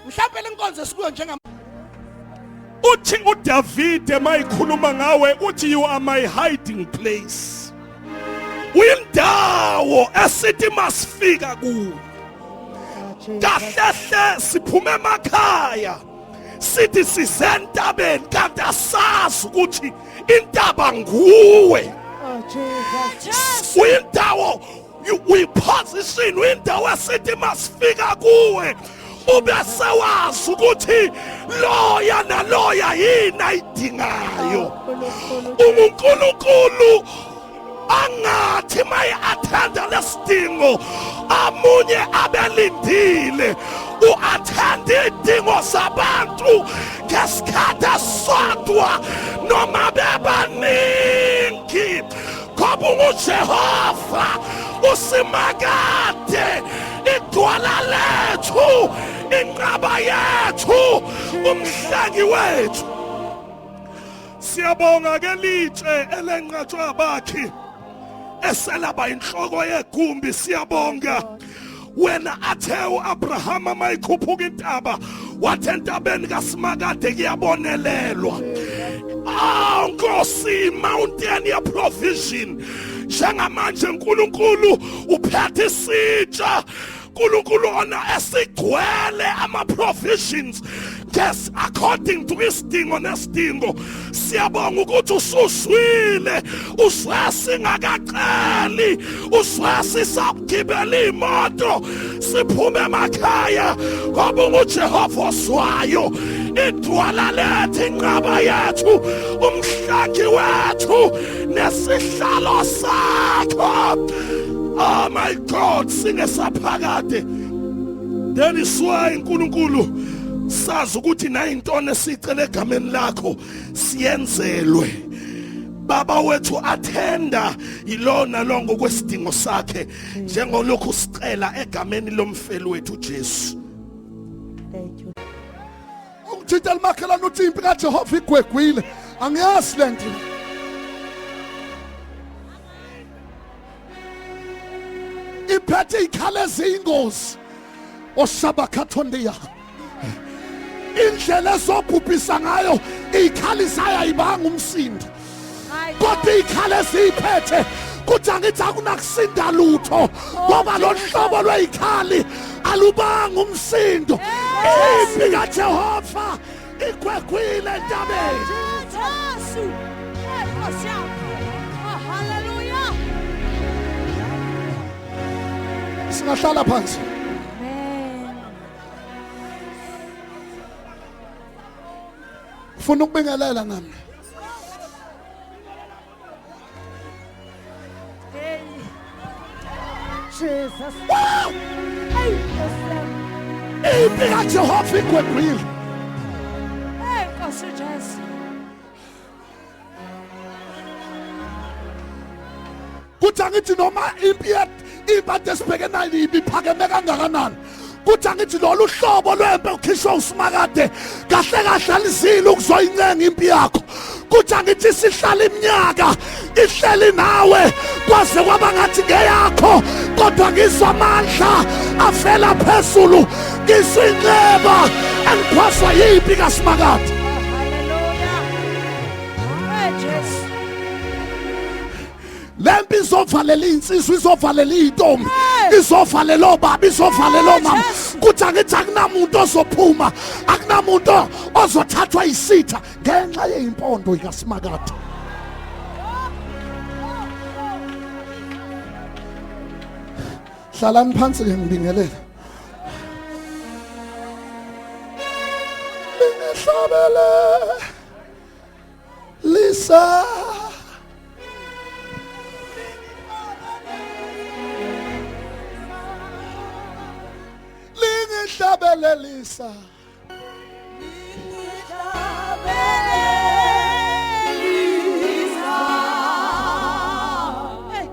Mhlawumbe lenkonzo esikuyo njengam Uthi uDavide mayikhuluma ngawe uthi you are my hiding place. Uyindawo esithi masifika kuyo. Kahlehle siphume emakhaya sithi sisentabeni kanti asazi ukuthi intaba nguwe. Uyindawo, uyiposition, uyindawo esithi masifika kuwe ube sewazi ukuthi loya naloya yini ayidingayo. UnguNkulunkulu angathi mayi-athenda lesidingo amunye abelindile, u-athenda iy'dingo zabantu ngesikhathi esisodwa noma bebaningi, ngoba unguJehova usimakade, idwala lethu, inqaba yethu, umhlengi wethu. Siyabonga ke litshe elenqatshwa abakhi eselaba inhloko yegumbi. Siyabonga wena athe uAbrahama mayikhuphuka intaba wathi entabeni kaSimakade kuyabonelelwa. Ah Nkosi, mountain ya provision njengamanje uNkulunkulu uphethe isitsha, uNkulunkulu ona esigcwele ama provisions, yes, according to isidingo nesidingo. Siyabonga ukuthi usuzwile, uzwe singakaceli, uzwe sisakugibela imoto siphume emakhaya, ngoba unguJehova oswayo, idwala lethu, inqaba yethu, umhlangi wethu nesihlalo sakho, oh my God, singesaphakade. That is why uNkulunkulu sazi ukuthi nayintoni esicela egameni lakho siyenzelwe. Baba wethu, athenda yilona lo ngokwesidingo sakhe njengolokhu sicela egameni lomfeli wethu Jesu. Thank you. Ungithinta limakhelwane uthi impi kaJehova igwegwile. Angiyazi le nto. Iphethe ikhala eziyingozi. Oshabakhathondiya. Indlela ezobhubhisa ngayo ikhali zayo ayibanga umsindo. Kodwa ikhala eziyiphethe kuthi angithi akunakusinda lutho, ngoba lo hlobo lweyikhali alubanga umsindo. Impi kaJehova igwegwile entabeni. Jesu. Hey, Nkosi yami. Oh, hallelujah. Singahlala phansi. Amen. Ufuna ukubingelela nami. Hey. Jesus. Hey, Nkosi yami. Impi kaJehova igwegwile. Hey, Nkosi Jesu. Kuthi angithi noma impi impi esibheke nayo ibiphakeme kangakanani, kuthi angithi lolu hlobo lwempi okhishwa uSimakade kahle kahle alizile ukuzoyincenga impi yakho. Kuthi angithi sihlala iminyaka ihleli nawe kwaze kwaba ngathi ngeyakho, kodwa ngizwa amandla avela phezulu, ngizwa inxeba engiphoswa yimpi kaSimakade. Oh, hallelujah. Hey, Jesu. Lempi izovalela iy'nsizwa, izovalela iy'ntombi, izovalela obaba, izovalela omama. Kuthi angithi akunamuntu ozophuma, akunamuntu ozothathwa isitha ngenxa yey'mpondo ikaSimakade. Hlalani phansi ke ngibingelele. Lingihlabele lisa, lingihlabelelisa.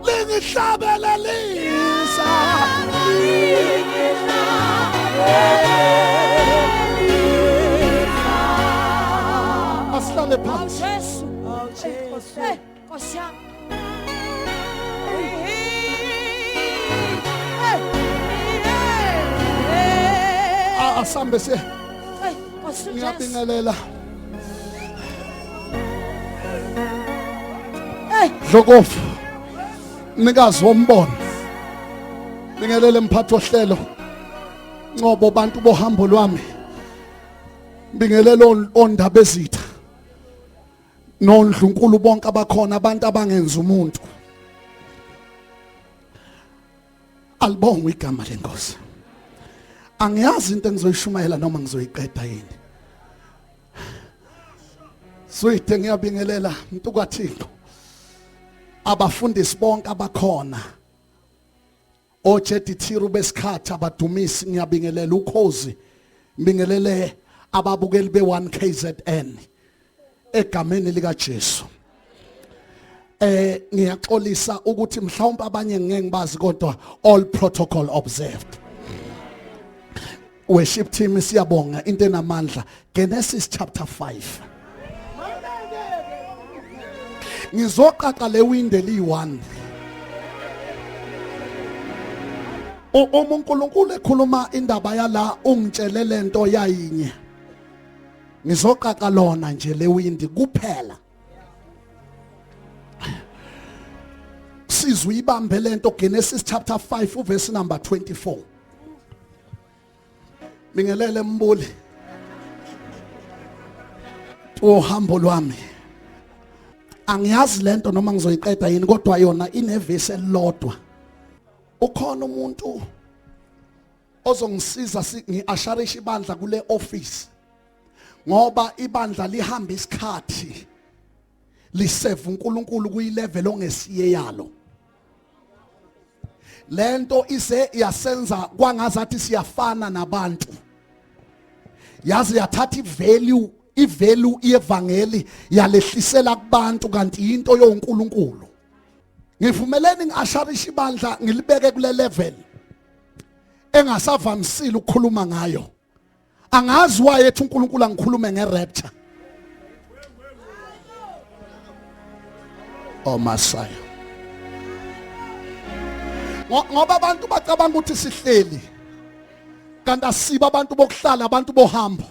Lingihlabelelisa. Asihlale phansi. Jesu. Hey, Nkosi yami. Hey. Hey. Asambe siye. Nkosi Jesu. Ngiyabingelela. Hey. Dlokofu. Mnikazi wombono. Bingelele mphathi ohlelo. Ncobo bantu bohambo lwami. Bingelele ondaba ezitha. Nondlunkulu bonke abakhona abantu abangenza umuntu. Alibongwe igama lenkosi. Angiyazi into engizoyishumayela noma ngizoyiqeda yini. Sweet ngiyabingelela mntu kaThixo. Abafundisi bonke abakhona. Ojedithiru besikhathi abadumisi ngiyabingelela ukhozi. Ngibingelele ababukeli be1 KZN egameni lika Jesu. Ngiyaxolisa ukuthi mhlawumbe abanye ngeke ngibazi kodwa all protocol observed. Worship team siyabonga into enamandla. Genesis chapter 5. Ngizoqaqa le window eliyi-1. Uma uNkulunkulu ekhuluma indaba yala ungitshele lento yayinye. Ngizoqaqa lona nje le windi kuphela. Sizwe ibambe lento Genesis chapter 5 uverse number 24. Bingelele mbuli. Uhambo lwami. Angiyazi lento noma ngizoyiqeda yini kodwa yona inevesi elilodwa. Ukhona umuntu ozongisiza ngiasharisha ibandla kule office ngoba ibandla lihamba isikhathi liseva uNkulunkulu kuyilevel ongesiye yalo. Lento ise yasenza kwangazathi siyafana nabantu. Yazi yathatha ivalue yevangeli yalehlisela kubantu kanti into yoNkulunkulu. Ngivumeleni ngiasharisha ibandla ngilibeke kule level engasavamisile ukukhuluma ngayo. Angazi wayethi uNkulunkulu angikhulume ngerapture. Oh Messiah. Ngoba abantu bacabanga ukuthi sihleli kanti asiba abantu bokuhlala, abantu bohambo.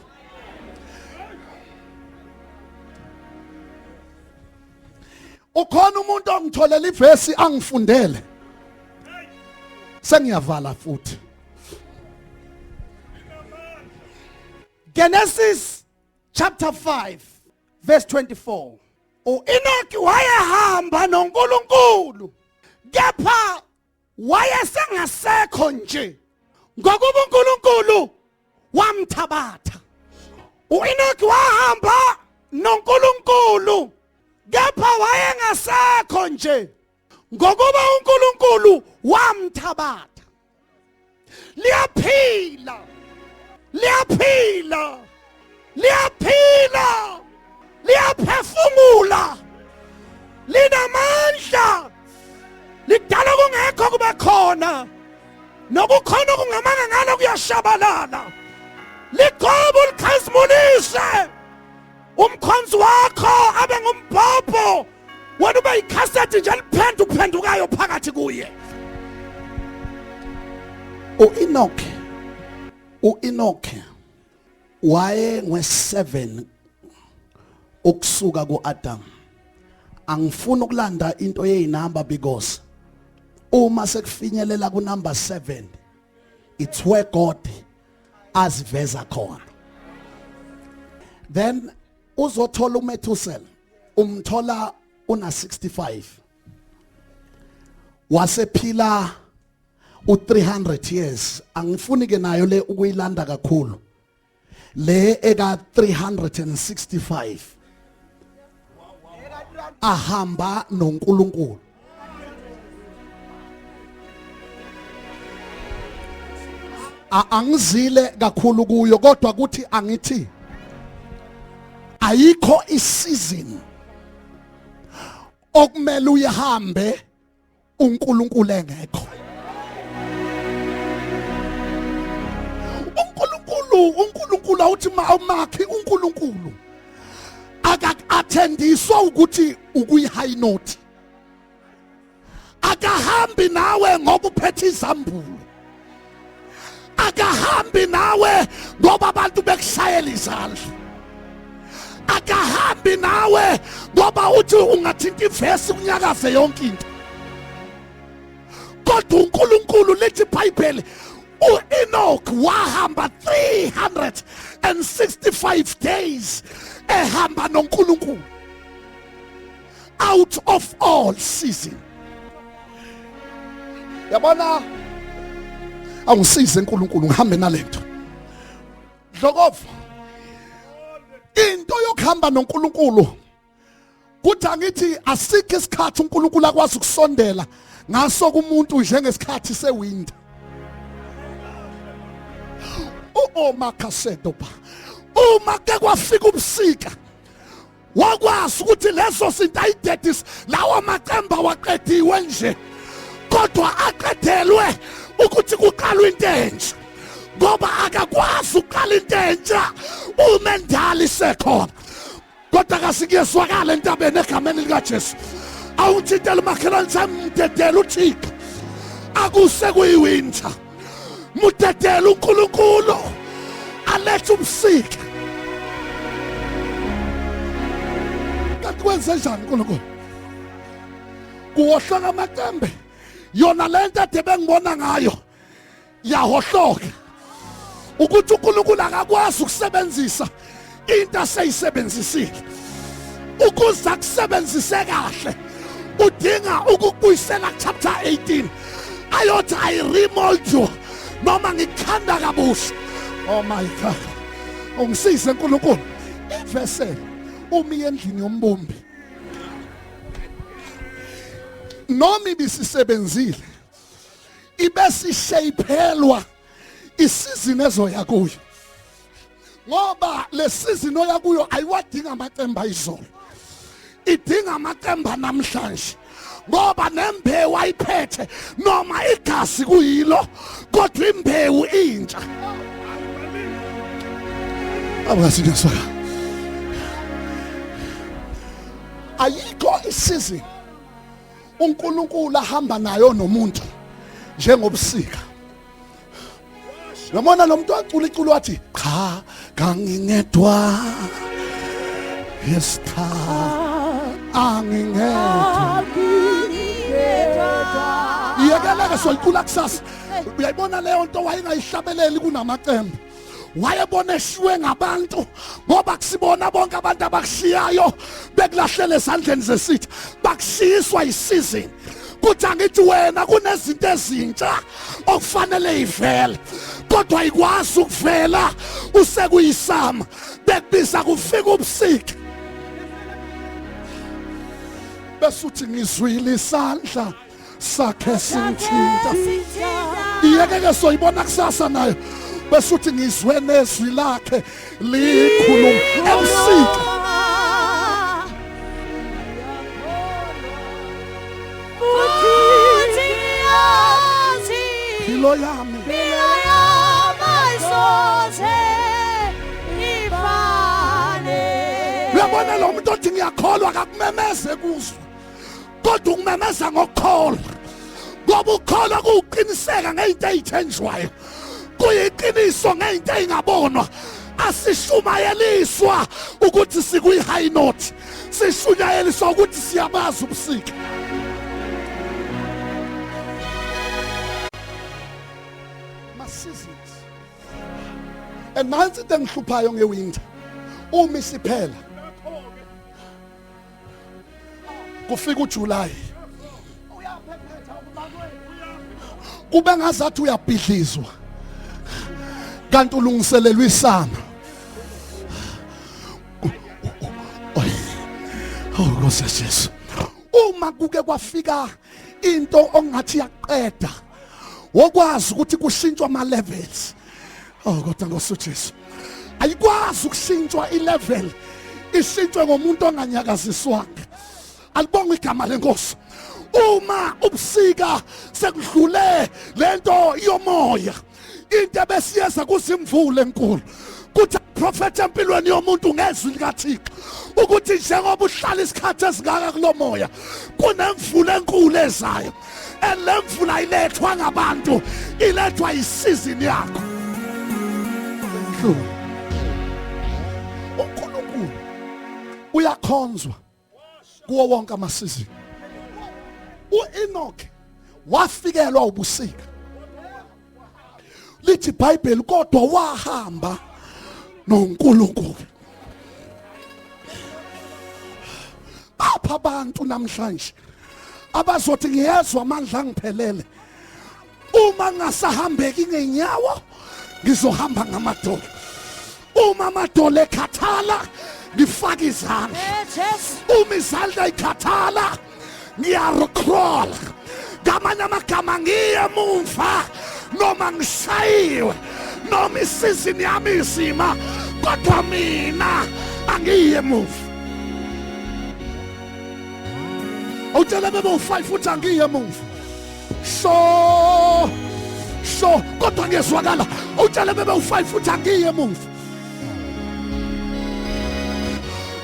Ukhona umuntu ongitholela ivesi angifundele. Sengiyavala futhi. Genesis chapter 5 verse 24. uEnoch wayehamba noNkulunkulu kepha wayesengasekho nje ngokuba uNkulunkulu wamthabatha. uEnoch wahamba noNkulunkulu kepha wayengasekho nje ngokuba uNkulunkulu wamthabatha. Liyaphila, liyaphila, liyaphila, liyaphefumula, linamandla, lidala kungekho kube khona, nokukhona okungamanga ngalo kuyashabalala. Ligobo likhazimulise umkhonzi wakho abe ngumbhobho, wena ube yikhasethi nje liphenduphendukayo phakathi kuye. uEnoch waye nge7 ukusuka kuAdam. Angifuni ukulanda into yeyinamba because uma sekufinyelela ku number 7 it's where God aziveza khona. Then uzothola uMethusela, umthola una 65, wasephila u300 years. Angifuni ke nayo le ukuyilanda kakhulu le eka 365 ahamba noNkulunkulu. Angizile kakhulu kuyo kodwa kuthi angithi ayikho isizini okumele uyihambe uNkulunkulu engekho. uNkulunkulu awuthi mawumakhi uNkulunkulu akathendiswa ukuthi ukuyi high note. Akahambi nawe ngoba uphethe izambulo. Akahambi nawe ngoba abantu bekushayela izandla. Akahambi nawe ngoba uthi ungathinta ivesi kunyakaze yonke into. Kodwa uNkulunkulu lithi iBhayibheli uEnoch wahamba 365 days ehamba noNkulunkulu out of all season. Yabona, awungisize uNkulunkulu ngihambe nalento. Dlokovu, into yokuhamba noNkulunkulu kuthi angithi asikho isikhathi uNkulunkulu akwazi ukusondela ngaso kumuntu njengesikhathi sewinter. Uomakhasedo ba uma ke kwafika ubusika wakwazi ukuthi leso sinto ayidedise, lawo macemba waqediwe nje, kodwa aqedelwe ukuthi kuqalwe into entsha, ngoba akakwazi ukuqala into entsha uma endala isekhona. Kodwa kasikuyezwakala entabeni egameni likaJesu. Awuthintela umakhelwane samdedela uThixo akuse kuyiwinter, mudedela uNkulunkulu alethe ubusika. Kanti kwenze njani uNkulunkulu? Kuwohloka amacembe, yona lento ade bengibona ngayo yahohloka, ukuthi uNkulunkulu akakwazi ukusebenzisa into aseyisebenzisile. Ukuze akusebenzise kahle udinga ukukubuyisela chapter 18 ayothi I remold you, noma ngikhanda kabusha. Oh my God, ungisize uNkulunkulu. Ivesel umi endlini yombumbi, noma ibisisebenzile ibesishayiphelwa isizini ezoya kuyo, ngoba le season oya kuyo ayiwadinga amacemba izolo, idinga amacemba namhlanje, ngoba nembewu ayiphethe noma igazi kuyilo, kodwa imbewu intsha. Abukasinyaswa ayikho isizini uNkulunkulu ahamba nayo nomuntu njengobusika. Yabona lo muntu wacula iculo wathi cha kangingedwa, yes cha angingedwa. Iyekeleke soyicula kusasa. Uyayibona leyo nto wayengayihlabeleli kunamacembe, wayebona eshiwe ngabantu, ngoba kusibona bonke abantu abakushiyayo bekulahlela ezandleni zesitha, bakushiyiswa yisizini. Kuthi angithi wena kunezinto ezintsha okufanele ivele, kodwa ayikwazi ukuvela usekuyisama, bekubiza kufika ubusika, bese uthi ngizwile isandla sakhe singithinta. Iyeke-ke soyibona kusasa nayo, bese uthi ngizwe nezwi lakhe likhuluma ebusika. Impilo yami uyabona lo muntu othi ngiyakholwa akakumemeze kuzwa, kodwa ukumemeza ngokukholwa, ngoba ukukholwa kuwuqiniseka ngeyinto eyithenjwayo, kuyiqiniso ngeyinto eyingabonwa. Asishumayeliswa ukuthi sikuyi-high note, sishunyayelisa ukuthi siyabazi ubusika. Ma-seasons and nansi into engihluphayo ngewinter, uma isiphela kufika uJuly kube ngazathi uyabhidlizwa, kanti ulungiselelwe isama. Oh Nkosi Jesu, uma kuke kwafika into ongathi yaqeda, wokwazi ukuthi kushintshwa ama levels. Oh kodwa Nkosi Jesu, ayikwazi ukushintshwa ilevel ishintshwe ngomuntu onganyakaziswanga. Alibonga igama lenkosi. Uma ubusika sekudlule lento yomoya, into ebesiyeza kuzimvula enkulu, kuthi prophet empilweni yomuntu ngezwi likaThixo ukuthi njengoba uhlala isikhathi esingaka kulomoya, kunemvula enkulu ezayo, and le mvula ilethwa ngabantu, ilethwa isizini yakho. True. uNkulunkulu uyakhonzwa kuwo wonke amasizini. uEnoch wafikelwa ubusika. Lithi iBhayibheli kodwa wahamba noNkulunkulu. Bapha abantu namhlanje abazothi ngiyezwa amandla angiphelele. Uma ngasahambeki ngenyawo ngizohamba ngamadolo. Uma amadolo ekhathala ngifaka izandla. Uma izandla ikhathala ngiyarocrawl. Ngamanye amagama ngiye emumva noma ngishayiwe noma isizini yami isima kodwa mina angiye emuva. Awutshela bebe u5 futhi angiye emuva. So so kodwa ngiyezwakala. Awutshela bebe u5 futhi angiye emuva.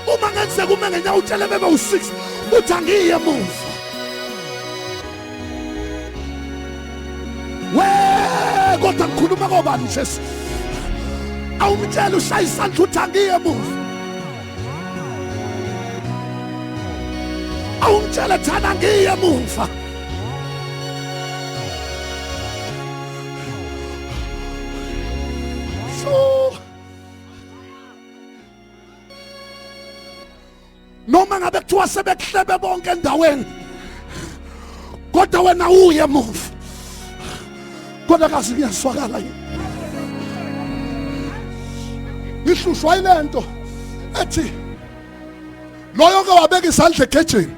Uma ngenzeka uma ngenyawo utshele bebe u6 uthi angiye emuva. We kodwa ngikhuluma kobani Jesu? Awumtshela ushaya isandla uthi angiye emuva. Awumtshela thana angiye emuva. So noma ngabe kuthiwa sebekuhlebe bonke endaweni kodwa wena uye emuva kodwa kazi kuyazwakala yini ngihlushwa yilento ethi loyo ke wabeka isandla egejeni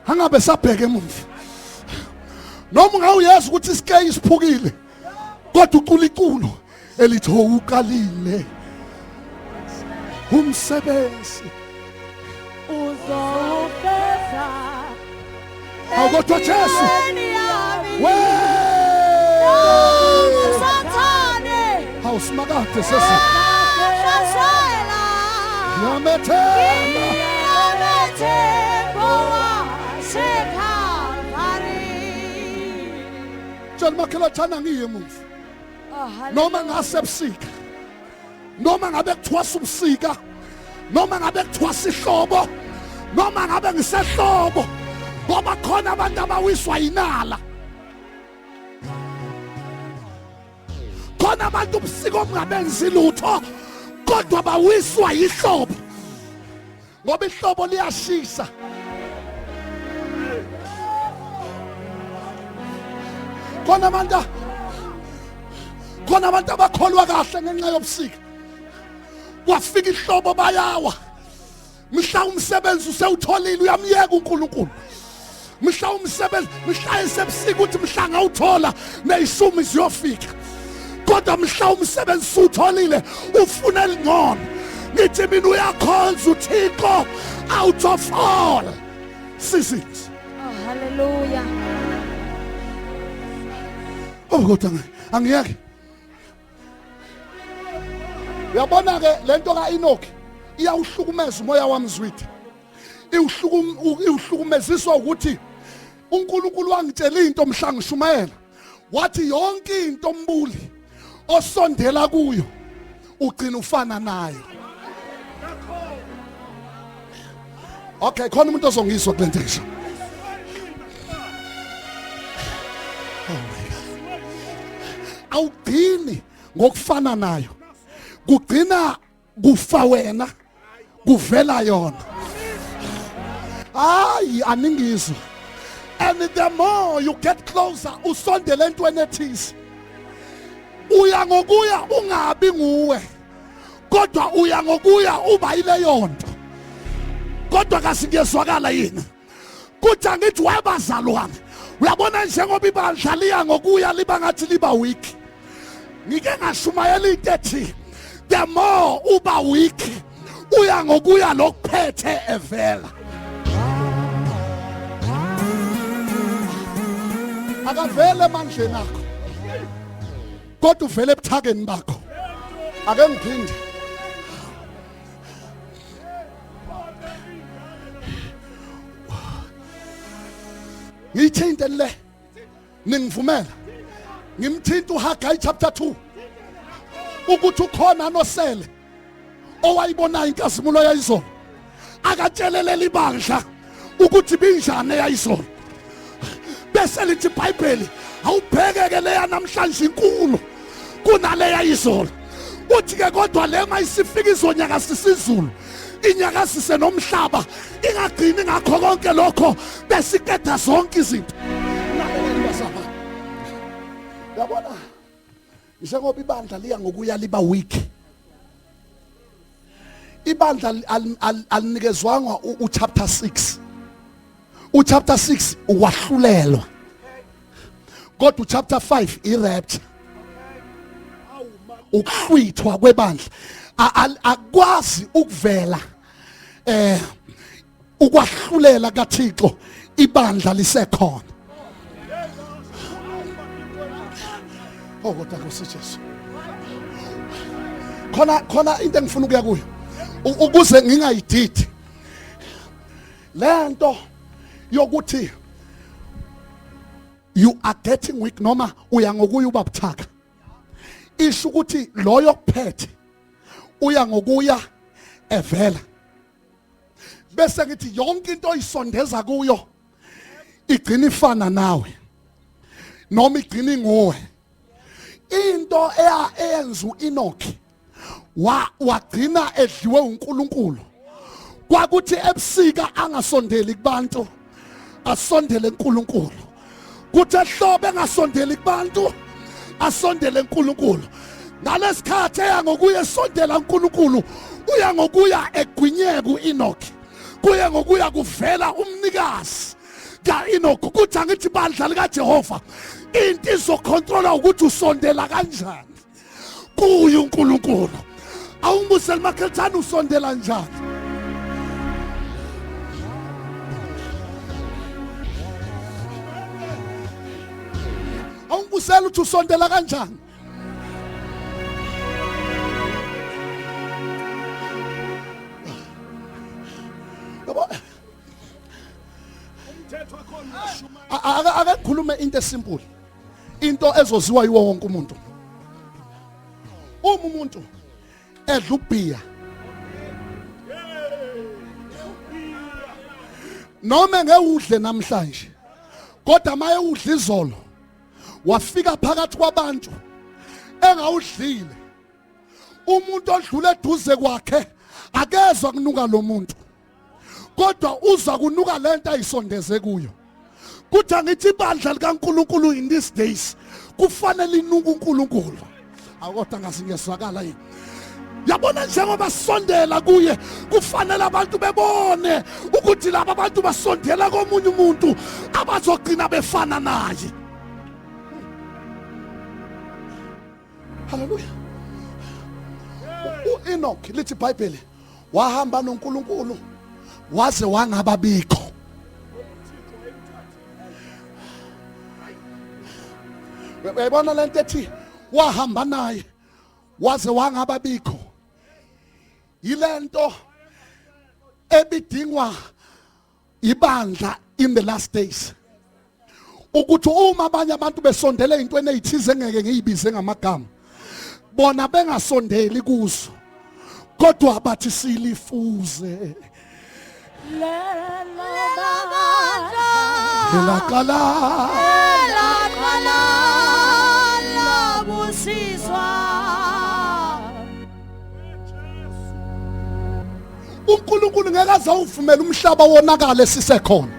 angabe sabheka emuva noma ungawuyazi ukuthi isikeyi siphukile kodwa ucula iculo elithi uqalile umsebenzi uzowufeza awukodwa Jesu we Sathane awusimakade sesi ngiyamethemba ngiyamethemba waseKhalvari tshela makhelwane thana ngiye emuva noma ngasebusika noma ngabe kuthwasa ubusika noma ngabe kuthwasa ihlobo noma ngabe ngisehlobo ngoba khona abantu abawiswa yinala khona abantu ubusika obungabenzi lutho kodwa bawiswa yihlobo ngoba ihlobo liyashisa khona abantu khona abantu abakholwa kahle ngenxa yobusika kwafika ihlobo bayawa mhla umsebenzi usewutholile uyamyeka uNkulunkulu mhla umsebenzi mhla esebusika uthi mhla ngawuthola neyishumi ziyofika kodwa mhla umsebenzi usutholile ufuna elingcono ngithi mina uyakhonza uThixo out of all seasons. Oh hallelujah. Oh kodwa angiyeke. Uyabona ke lento kaEnoch iyawuhlukumeza umoya wami Zwide. Iwuhlukumeziswa ukuthi uNkulunkulu wangitshela into mhla ngishumayela wathi yonke into mbuli osondela kuyo ugcina ufana nayo. Okay, khona umuntu ozongizwa kule nto ngisho. Oh my God. Awugcini ngokufana nayo. Kugcina kufa wena kuvela yona. Hayi aningizwa. And the more you get closer usondele entweni ethize. Uya ngokuya ungabi nguwe. Kodwa uya ngokuya uba yileyo nto. Kodwa kasingezwakala yini? Kuthi angithi webazalwane. Uyabona njengoba ibandla liya ngokuya liba ngathi liba weak. Ngike ngashumayela into ethi the more uba weak uya ngokuya lokuphethe evela. Akavele emandleni akho. Kodwa uvele ebuthakeni bakho. Ake ngiphinde. Ngiyithinte le. Ningivumela. Ngimthinta uHaggai chapter 2. Ukuthi ukhona nosele owayibonayo inkazimulo yayizolo, akatshelelele ibandla ukuthi binjani eyayizolo, bese lithi iBhayibheli awubhekeke leya namhlanje inkulu kunaleya izolo. Uthi ke kodwa le mayisifika izonyaka sisizulu inyakazise nomhlaba, ingagcini ngakho konke lokho, besiqeda zonke izinto. Yabona, njengoba ibandla liya ngokuya liba weak, ibandla alinikezwangwa uchapter 6. Uchapter 6 ukwahlulelwa, kodwa uchapter 5 irapture, ukuhlwithwa kwebandla. Akwazi ukuvela ukwahlulela kaThixo ibandla lisekhona. Oh kodwa Nkosi Jesu, khona khona into engifuna ukuya kuyo ukuze ngingayididi lento yokuthi you are getting weak noma uya ngokuya uba buthaka, isho ukuthi loyo kuphethe uya ngokuya evela, bese ngithi yonke into oyisondeza kuyo igcina ifana nawe noma igcina inguwe. Into eyenza uEnoch wagcina edliwe uNkulunkulu kwakuthi ebusika angasondeli kubantu, asondele kuNkulunkulu. Kuthi ehlobo engasondeli kubantu, asondele kuNkulunkulu. Ngalesikhathi eya ngokuya esondela uNkulunkulu, uya ngokuya egwinyeka uEnoch, kuye ngokuya kuvela umnikazi kaEnoch. Kuthi angithi bandla likaJehova, into izocontrola ukuthi usondela kanjani kuye uNkulunkulu. Awungibusele makhelthane, usondela njani? Awungibusele ukuthi usondela kanjani? Yabo, ake ngikhulume into esimple, into ezoziwa yiwo wonke umuntu. Uma umuntu edla ubhiya noma ngewudle namhlanje, kodwa maye udla izolo wafika phakathi kwabantu engawudlile, umuntu odlula eduze kwakhe akezwa kunuka lo muntu, kodwa uza kunuka lento ayisondeze kuyo. Kuthi angithi ibandla likaNkulunkulu in these days kufanele inuke uNkulunkulu. Akodwa ngazingezwakala yini? Yabona, njengoba sisondela kuye kufanele abantu bebone ukuthi laba abantu basondela komunye umuntu abazogcina befana naye. Haleluya. UEnoch, lithi iBhayibheli, wahamba noNkulunkulu waze wangababikho. Uyayibona lento ethi wahamba naye waze wangababikho, yilento ebidingwa ibandla in the last days, ukuthi uma abanye abantu besondele entweni ezithize engeke ngiyibize ngamagama, bona bengasondeli kuzo, kodwa bathi silifuze elaqala elaqala labusiswa. uNkulunkulu ngeke aze awuvumele umhlaba wonakale sisekhona.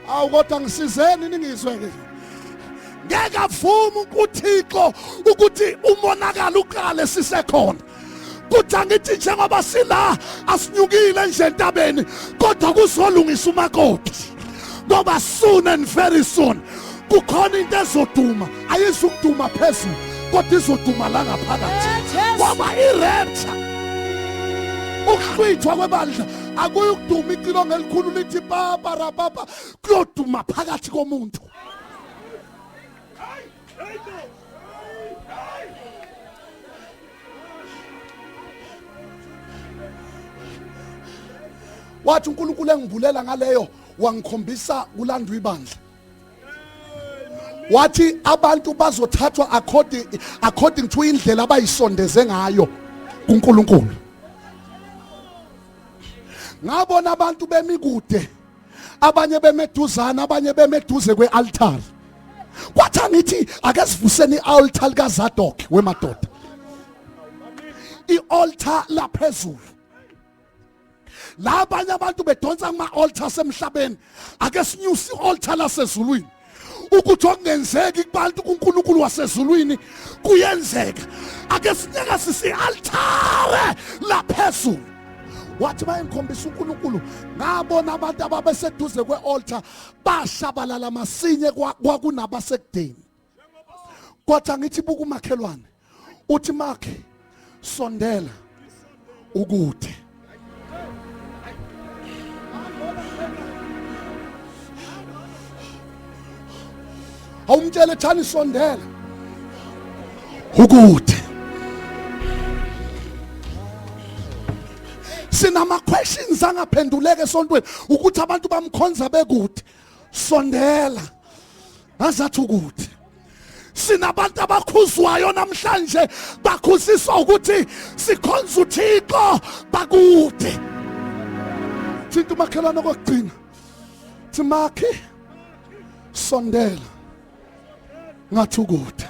Awu kodwa ngisizeni ningizwe ke. Ngeke avume uThixo ukuthi umonakalo uqale sisekhona. Kuthi angithi njengoba sila asinyukile nje entabeni, kodwa kuzolungisa umakoti, ngoba soon and very soon kukhona into ezoduma. Ayizukuduma phezulu, kodwa izoduma la ngaphakathi, ngoba i-rapture, ukuhlwithwa kwebandla, akuyukuduma icilongo elikhulu lithi papa rapapa, kuyoduma phakathi komuntu. Wathi uNkulunkulu engibulela ngaleyo, wangikhombisa kulandwa ibandla. Wathi abantu bazothathwa according to indlela abayisondeze ngayo kuNkulunkulu. Ngabona abantu bemi kude, abanye bemeduzana, abanye bemeduze kwealtar. Kwathi angithi ake sivuseni ialtar likaZadok wemadoda, ialtar laphezulu. La abanye abantu bedonsa kuma altar semhlabeni, ake sinyuse ialtar lasezulwini, ukuthi okungenzeki kubantu kuNkulunkulu wasezulwini kuyenzeka. Ake sinyaka sisi altare laphezulu. Wathi bayengikhombisa uNkulunkulu, ngabona abantu ababeseduze kwealtar bashabalala masinye kwakunabasekudeni. Kodwa ngithi buka umakhelwane, uthi makhe sondela ukude. Awumtshele thani sondela ukude. Sinama questions angaphenduleke esontweni ukuthi abantu bamkhonza bekude. Sondela ngazathi ukude. Sinabantu abakhuzwayo namhlanje, bakhuziswa ukuthi sikhonza uThixo bakude. Thinta umakhelwane okugcina, thi makhi sondela ngathi ukude.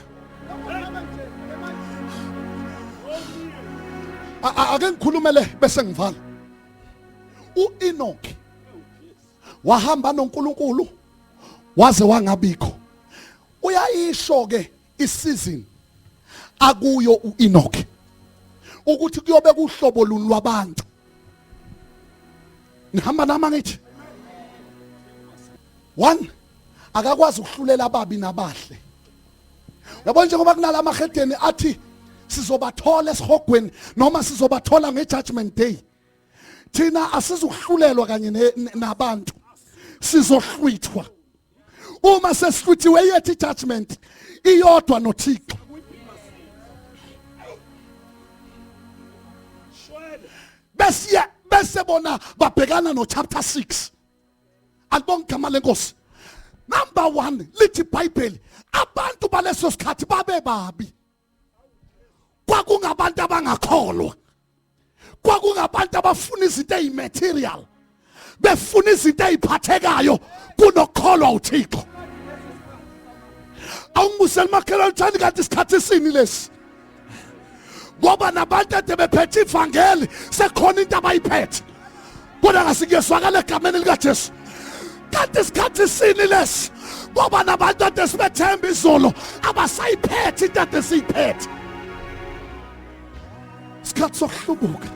Ake ngikhulumele bese ngivala. uEnoch wahamba noNkulunkulu waze wangabikho. Uyayisho ke isizini akuyo uEnoch ukuthi kuyobe kuhlobo luni lwabantu. Nihamba nami ngithi one, akakwazi ukuhlulela ababi nabahle. Yabona njengoba kunalama hedeni athi sizobathola esihogweni noma sizobathola ngejudgment day, thina asizukuhlulelwa kanye nabantu, sizohlwithwa. Uma sesihlwithiwe yethu judgment iyodwa noThixo. Bese bese bona babhekana no chapter 6. Alibonge igama lenkosi. Number 1 lithi iBhayibheli abantu baleso sikhathi babe babi. Kwakungabantu abangakholwa, kwakungabantu abafuna izinto ezimaterial, befuna izinto eziphathekayo kunokukholwa uThixo. Awungibuseli makhelwane uthandi kanti isikhathi sini lesi, ngoba nabantu ade bephethe ivangeli sekhona into abayiphethe, kodwa ngasikuyezwakala egameni likaJesu. Kanti isikhathi sini lesi, ngoba nabantu ade sibethemba izolo abasayiphethe into ade siyiphethe. Isikhathi sokuhlubuka.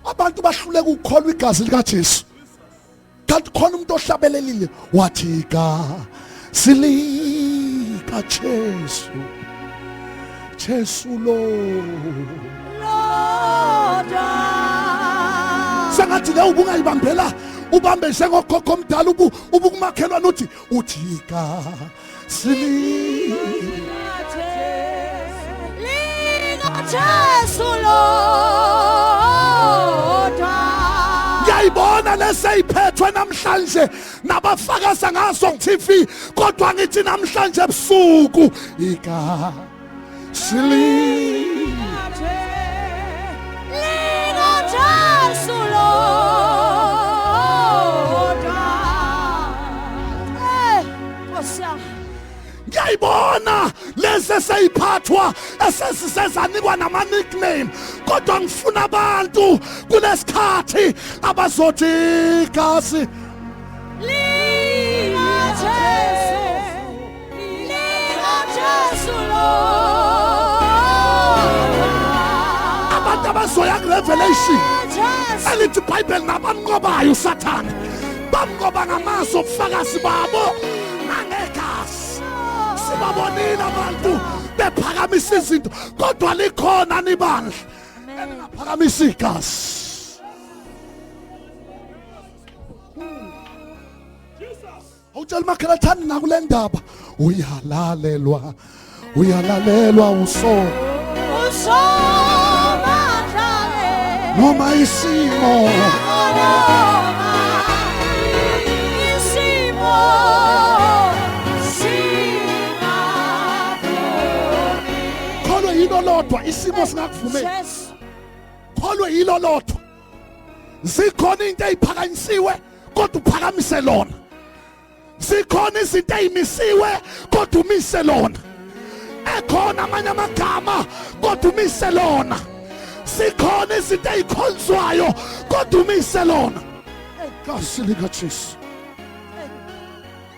Abantu bahluleka ukukholwa igazi likaJesu. Kanti khona umuntu ohlabelelile wathi igazi likaJesu, Jesu lo lodwa. Sengathi le ubungayibambela ubambe njengokhokho omdala ubukumakhelwane uthi uthi igazi likaJesu lodwa. Ngiyayibona leseyiphethwe namhlanje nabafakaza ngaso ku TV, kodwa ngithi namhlanje ebusuku igazi likaJesu lodwa. Nkosi yami. Ngiyayibona lezi eseyiphathwa esesisezanikwa nama nickname, kodwa ngifuna abantu kulesikhathi abazothi igazi likaJesu, likaJesu lodwa. Abantu abazoya ku Revelation Jesu. elithi iBhayibheli nabamnqobayo uSathane bamnqoba ngamazwi obufakazi babo nangegazi. Sibabonile abantu bephakamisa izinto, kodwa likhona nibandla elingaphakamisa igazi. Awutshela umakhelwane thandi nakule ndaba, uyalalelwa, uyalalelwa uso uso. Noma isimo. Noma isimo singavumi. Kholwe yilo lodwa isimo singakuvumeli. Jesu. Kholwe yilo lodwa. Zikhona into eziphakanyisiwe kodwa uphakamise lona. Zikhona izinto ezimisiwe kodwa umise lona. Ekhona amanye amagama kodwa umise lona. Sikhona izinto ezikhonzwayo kodwa umise lona. Gazi likaJesu.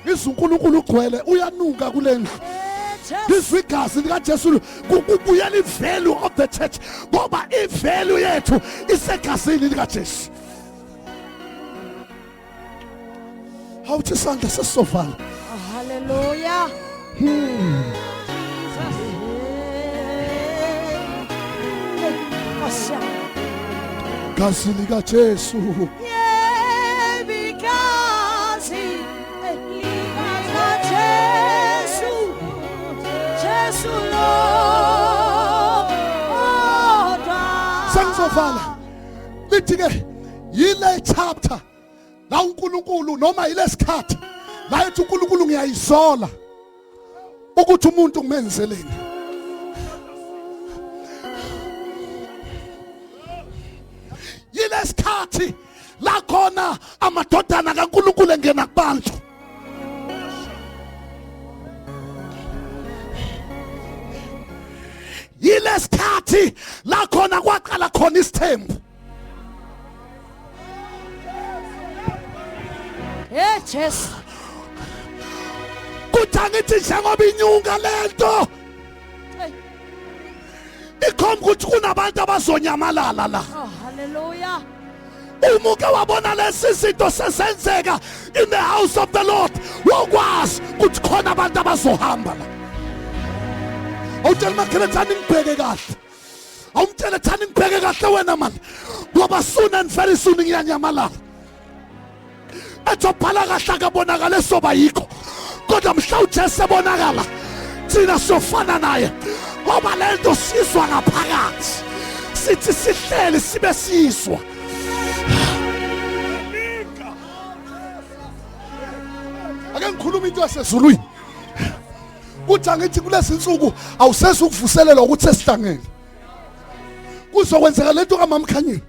Izwi uNkulunkulu ugcwele uyanuka kule ndlu. Izwi igazi likaJesu kubuyela i-value of the church ngoba i-value yethu isegazini likaJesu. Awuthi isandla sesizovala. Hallelujah. Jesus. Hey, Nkosi yami. Gazi likaJesu. Yebo, igazi likaJesu, Jesu lodwa. Sengizovala. Lithi ke yile chapter la uNkulunkulu noma yilesikhathi la ethi uNkulunkulu ngiyayisola ukuthi umuntu ngimenzeleni. Yilesikhathi la khona amadodana kaNkulunkulu engena kubantu. Yilesikhathi la khona kwaqala khona isithembu. Hey Jesu. Kuthi angithi njengoba inyuka lento Hey. ikhomba ukuthi kunabantu abazonyamalala la. Oh hallelujah. Uma uke wabona lesi zinto sesenzeka in the house of the Lord, wokwazi ukuthi khona abantu abazohamba la. Awutshela makhelwane thani ngibheke kahle. Awumtshele thani ngibheke kahle wena man. Ngoba soon and very soon ngiyanyamalala. Ethi obhala kahle akabonakala esoba yikho. Kodwa mhla uJesu ebonakala thina siyofana naye ngoba lento sizwa ngaphakathi. Sithi sihleli sibe sizwa. Ake ngikhuluma into yasezulwini. Kuthi angithi kulezi nsuku awusezi ukuvuselelwa ukuthi sesihlangene. Kuzokwenzeka lento kaMamkhanyeni.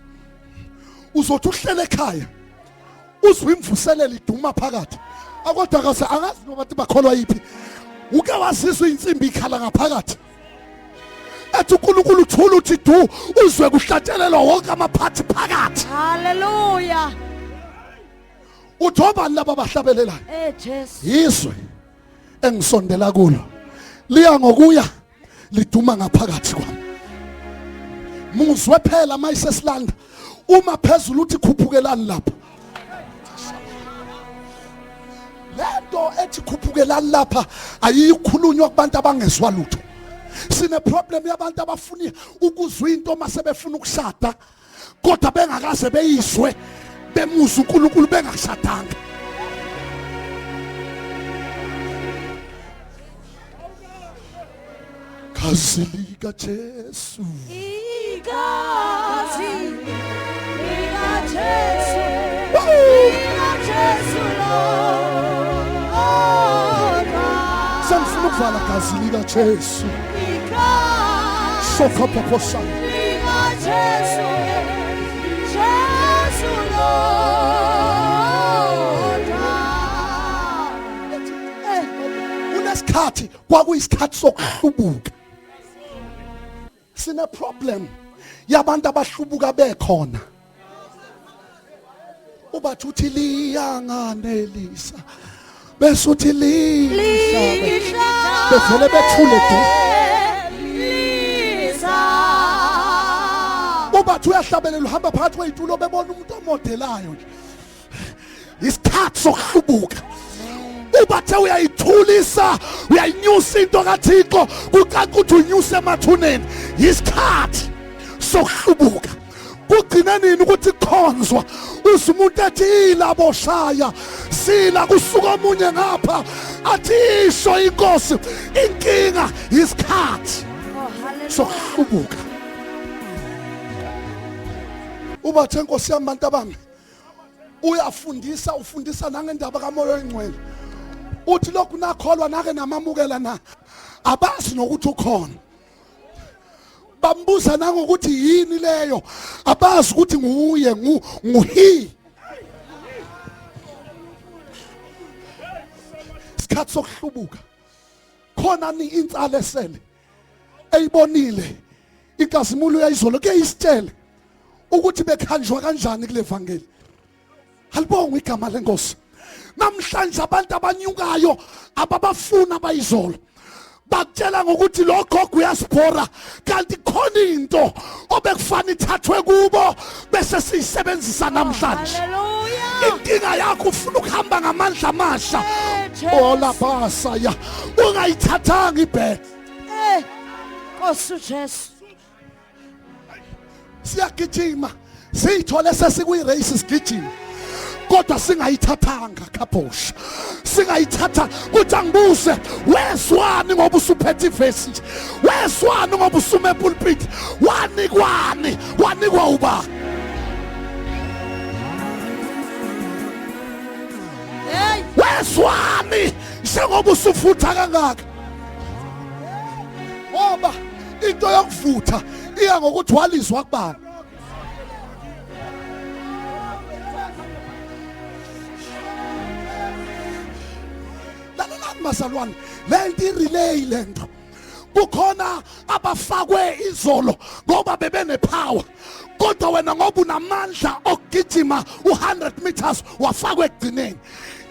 Uzothi uhlele ekhaya uzwe imvuselelo iduma phakathi. Akodwa kase angazi noma bathi bakholwa yiphi. Uke wazizwa insimbi ikhala ngaphakathi. Ethi uNkulunkulu uthula uthi du uzwe kuhlatshelelwa wonke amaphathi phakathi. Hallelujah. Uthi obani laba abahlabelelayo? Eh Jesu. Yizwe engisondela kulo liya ngokuya liduma ngaphakathi kwami. Muzwe phela mayisesilanda uma phezulu uthi khuphukelani lapha. Lento ethi khuphukelani lapha ayikhulunywa kubantu abangezwa lutho. Sine problem yabantu abafuna ukuzwa into mase befuna ukushada kodwa bengakaze beyizwe bemuzwa uNkulunkulu bengashadanga. Gazi likaJesu. Igazi likaJesu. LikaJesu lodwa. Sengifuna ukuvala gazi likaJesu. Igazi Sokhophophosana. likaJesu. Jesu lodwa. Kunesikhathi kwakuyisikhathi sokuhlubuka. Sine problem yabantu abahlubuka bekhona. Ubathi uthi liyanganelisa bese uthi lihlabe bevele bethule du. Lisa. Ubathi uyahlabelela uhamba phakathi kweyitulo bebona umuntu omodelayo nje. Isikhathi sokuhlubuka. Ubathe uyayithulisa uyayinyusa into kaThixo kucaca ukuthi unyuse emathuneni. Isikhathi sokuhlubuka. Kugcine nini ukuthi khonzwa uze umuntu ethi ilabo shaya sila kusuka omunye ngapha athi isho inkosi. Inkinga isikhathi Oh hallelujah. sokuhlubuka. Ubathe Nkosi yami bantu abami uyafundisa ufundisa nangendaba kaMoya oyiNgcwele. Uthi lokhu nakholwa nake namamukela na abazi nokuthi ukhona. Bambuza nangokuthi yini leyo abazi ukuthi nguye nguhi. Isikhathi sokuhlubuka khona ni insala esele eyibonile inkazimulo yayizolo ke isitshele ukuthi bekhanjwa kanjani kule vangeli. Alibongwe igama lenkosi. Namhlanje abantu abanyukayo ababafuna abayizolo bakutshela ngokuthi lo gogo uyasibhora kanti khona into obekufana ithathwe kubo bese siyisebenzisa namhlanje. Inkinga yakho ufuna ukuhamba ngamandla amasha olabasa ya ungayithathanga ibhek. Eh Nkosi uJesu. Siyagijima siyithole sesikuyi-race sigijima kodwa singayithathanga khabhosha singayithatha kuthi angibuze wezwani ngoba usuphethe ivesi nje wezwani ngoba usume epulpit wanikwani wanikwa uba wezwani njengoba usufutha kangaka ngoba into yokuvutha iya ngokuthi walizwa kubani. Lalelani bazalwane, le nto irelay le nto. Kukhona abafakwe izolo ngoba bebenepower, kodwa wena ngoba unamandla okugijima u100 meters wafakwa ekugcineni.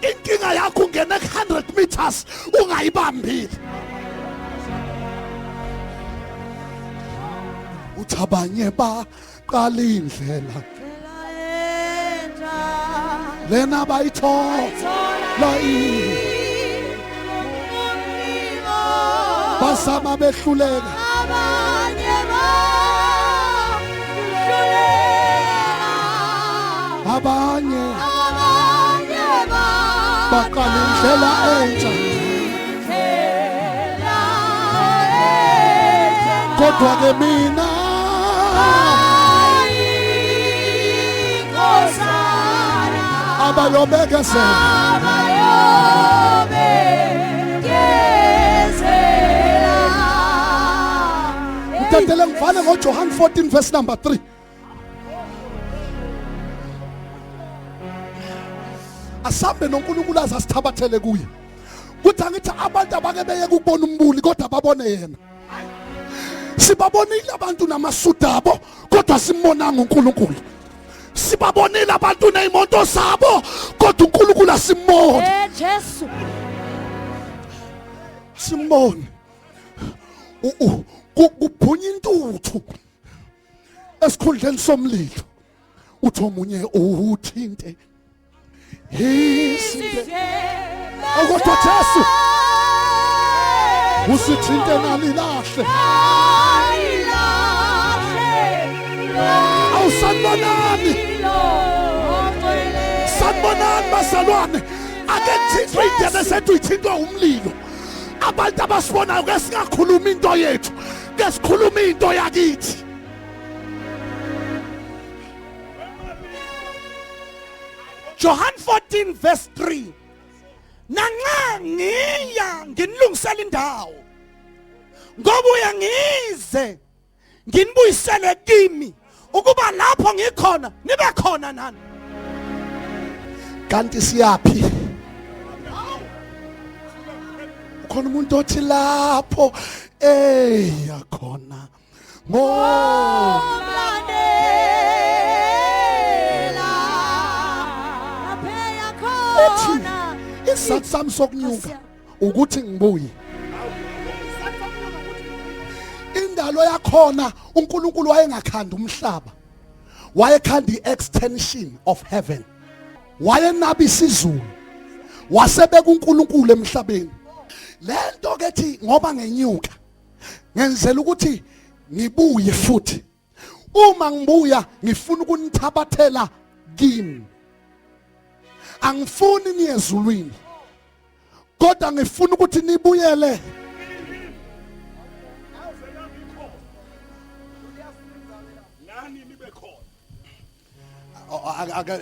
Inkinga yakho ungena ku100 meters ungayibambile. Uthi abanye baqala indlela lena bayithola basama behluleka abanye bahluleka abanye abanye baqala indlela entsha indlela entsha kodwa ke mina inkosana abayobekezela abayobekezela Mtatele ngivale ngoJohn 14 verse number 3. Asambe noNkulunkulu aze asithabathele kuye. Kuthi angithi abantu abake beye ukubona umbuli kodwa babone yena. Sibabonile abantu namasudu abo kodwa simbonanga uNkulunkulu. Sibabonile abantu nezimoto zabo kodwa uNkulunkulu asimboni. Eh Jesu Simboni. Kubhunya intuthu esikhundleni somlilo. Uthi omunye uthinte isinte. Kodwa Jesu usithinte nalilahle. Awusanibonani. Sanibonani bazalwane. Ake kuthintwe indebe zethu ithintwe umlilo. Abantu abasibonayo ke singakhuluma into yethu, ke sikhuluma into yakithi. John 14 verse 3. Nanxa ngiya nginilungisela indawo ngobuya ngize nginibuyisele kimi ukuba lapho ngikhona nibe khona nani. Kanti siyaphi? Ukhona umuntu othi lapho eya khona Omlandela lapheya uthi khona isizathu sami sokunyuka ukuthi ngibuye. Indalo yakhona uNkulunkulu wayengakhanda umhlaba, wayekhanda i-extension of heaven, wayenabisa izulu, wasebeka uNkulunkulu emhlabeni. Lento ke thi ngoba ngenyuka ngenzela ukuthi ngibuye futhi, uma ngibuya ngifuna ukunithabathela kimi. Angifuni niye ezulwini, kodwa ngifuna ukuthi nibuyele. Nani nibe khona.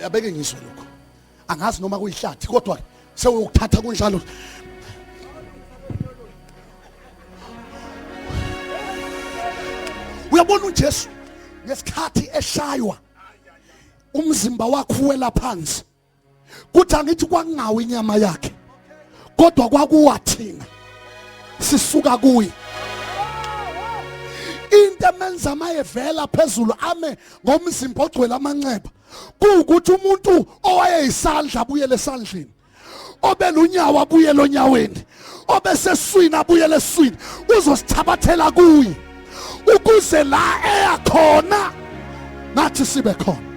Abeke ngizwe lokho. Angazi noma kuyihlathi kodwa sewuyokuthatha kunjalo. Uyabona uJesu ngesikhathi eshaywa umzimba wakhe uwela phansi. Kuthi angithi kwakungawo inyama yakhe kodwa kwakuwa thina sisuka kuye. Into emenza mayevela phezulu ame ngomzimba ogcwele amanxeba kuwukuthi umuntu owayeyisandla abuyele esandleni, obelunyawo abuyele onyaweni, obeseswini abuyele eswini, uzosithabathela kuye ukuze la eya khona nathi sibe khona.